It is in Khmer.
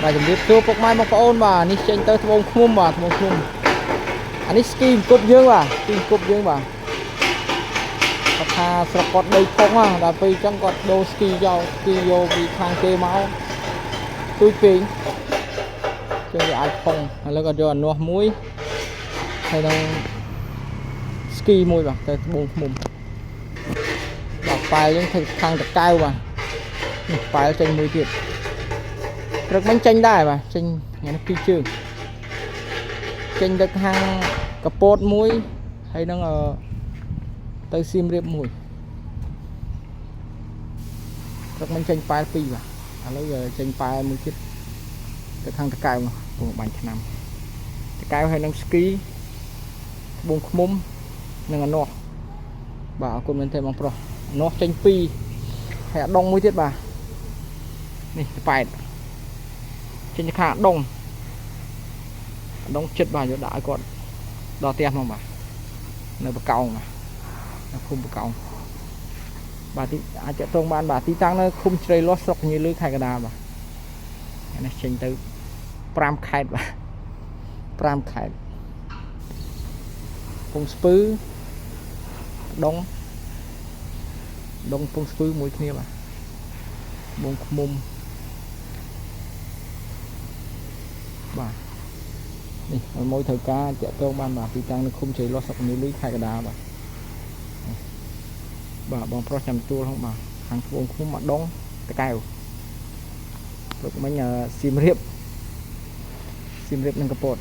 បាទជំរាបសួរពុកម៉ែបងប្អូនបាទនេះចេញទៅត្បូងឃ្មុំបាទត្បូងឃ្មុំអានេះស្គីអង្គប់យើងបាទស្គីអង្គប់យើងបាទគាត់ថាស្រុកគាត់ដីផុងហ្នឹងដល់ពេលអញ្ចឹងគាត់ដូរស្គីយកស្គីយកពីខាងគេមកទូចពេកចឹងវាអាចផុងឥឡូវគាត់យកអានោះមួយហើយនឹងស្គីមួយបាទទៅត្បូងឃ្មុំបាទប៉ែលយើងធ្វើខាងតកៅបាទនេះប៉ែលចេញមួយទៀតព្រឹកមិញចេញដែរបាទចេញថ្ងៃនេះពីរជើងចេញទៅខាងកពតមួយហើយនឹងអឺទៅសៀមរាបមួយព្រឹកមិញចេញប៉ែលពីរបាទឥឡូវចេញប៉ែលមួយទៀតទៅខាងតកៅមកពងបាញ់ឆ្នាំតកៅហើយនឹងស្គីត្បូងឃ្មុំនិងអានោះបាទអរគុណមែនទេបងប្រុសអានោះចេញពីរហើយអាដងមួយទៀតបាទនេះប៉ែតចេញទៅខាងអាដងអាដងចិត្តបាទយកដាក់ឲ្យគាត់ដល់ផ្ទះមកបាទនៅបកោងបាទនៅភូមិបកោងបាទទីអាចតាក់ទងបានបាទទីតាំងនៅឃុំជ្រៃលាស់ស្រុកញីលឺខេត្តកណ្ដាលបាទអានេះចេញទៅ5ខេត្តបាទ5ខេត្តពងស្ពឺដងដងពងស្ពឺមួយគ្នាបាទបងឃ្មុំបាទនេះឲ្យមួយត្រូវការតាក់ទងបានបាទទីតាំងនៅឃុំជ្រៃលាស់ស្រុកញីលឺខេត្តកណ្ដាលបាទបាទបងប្រុសចាំទទួលហ្នឹងបាទខាងត្បូងឃ្មុំម្ដងតកែវព្រឹកមិញសៀមរាបសៀមរាបនិងកពត។